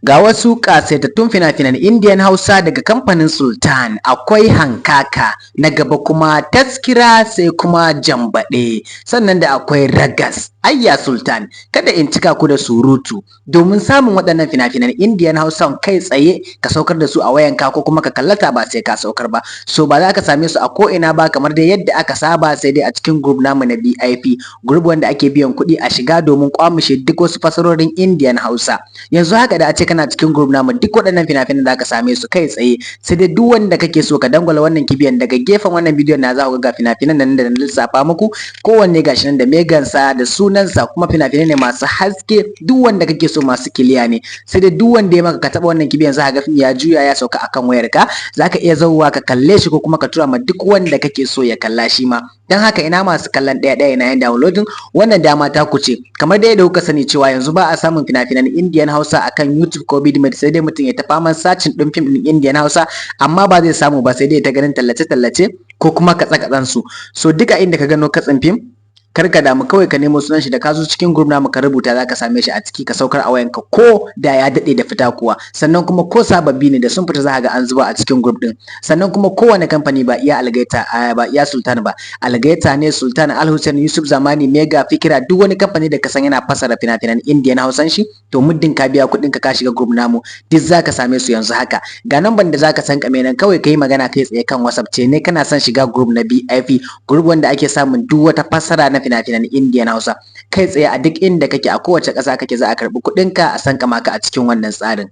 Ga wasu ƙasaitattun fina-finan Indiyan Hausa daga kamfanin Sultan: akwai Hankaka, na gaba kuma Taskira, sai kuma Jambaɗe, sannan da akwai Ragas. Ayya Sultan, kada in cika ku da surutu. Domin samun waɗannan fina-finan Indiyan Hausa kai tsaye, ka saukar da su a wayanka ko kuma ka kallata ba sai ka saukar ba. So ba za ka same su a ko ina ba kamar dai yadda aka saba, sai dai a cikin group namu na VIP, group wanda ake biyan kuɗi a shiga domin kwamushe duk wasu fasarorin Indiyan Hausa. Yanzu haka da a ce kana cikin group namu, duk waɗannan fina-finan za ka same su kai tsaye. Sai dai duk wanda kake so, ka dangwala wannan kibiyan daga gefen wannan bidiyon na, za ku ga fina-finan nan da na lissafa muku. Kowanne gashi nan da megansa da sunansa, kuma fina-finai ne masu haske. Duk wanda kake so, masu clear ne. Sai dai duk wanda ya maka, ka taɓa wannan kibiyan, za ka ga ya juya ya sauka akan wayarka. Za ka iya zauwa ka kalle shi ko kuma ka tura ma duk wanda kake so ya kalla shi ma. Don haka ina masu kallon ɗaya ɗaya, ina yin downloading, wannan dama ta ku ce. Kamar dai yadda kuka sani cewa yanzu ba a samun fina-finan Indian Hausa akan YouTube ko Vidmate, sai dai mutum ya ta faman searching ɗin fim ɗin Indian Hausa, amma ba zai samu ba, sai dai ta ganin tallace-tallace ko kuma katse-katsen su. So duka inda ka gano katsin fim, kar ka damu, kawai ka nemo sunan shi. Da ka zo cikin group namu ka rubuta, za ka same shi a ciki, ka saukar a wayanka ko da ya daɗe da fita kuwa. Sannan kuma ko sababbi ne, da sun fita za ka ga an zuba a cikin group ɗin. Sannan kuma kowane kamfani, ba iya Algaita, ba iya Sultan ba, Algaita ne, Sultan, Alhussein, Yusuf Zamani, Mega, Fikira, duk wani kamfani da ka san yana fasara fina-finan Indian Hausan shi, to muddin ka biya kuɗin ka, ka shiga group namu, duk za ka same su. Yanzu haka ga namban da za ka san kame nan, kawai ka yi magana kai tsaye kan WhatsApp, ce ne kana son shiga group na VIP, group wanda ake samun duk wata fassara na fina-finan Indian Hausa kai tsaye. A duk inda kake, a kowace ƙasa kake, za a karɓi kuɗinka a san maka a cikin wannan tsarin.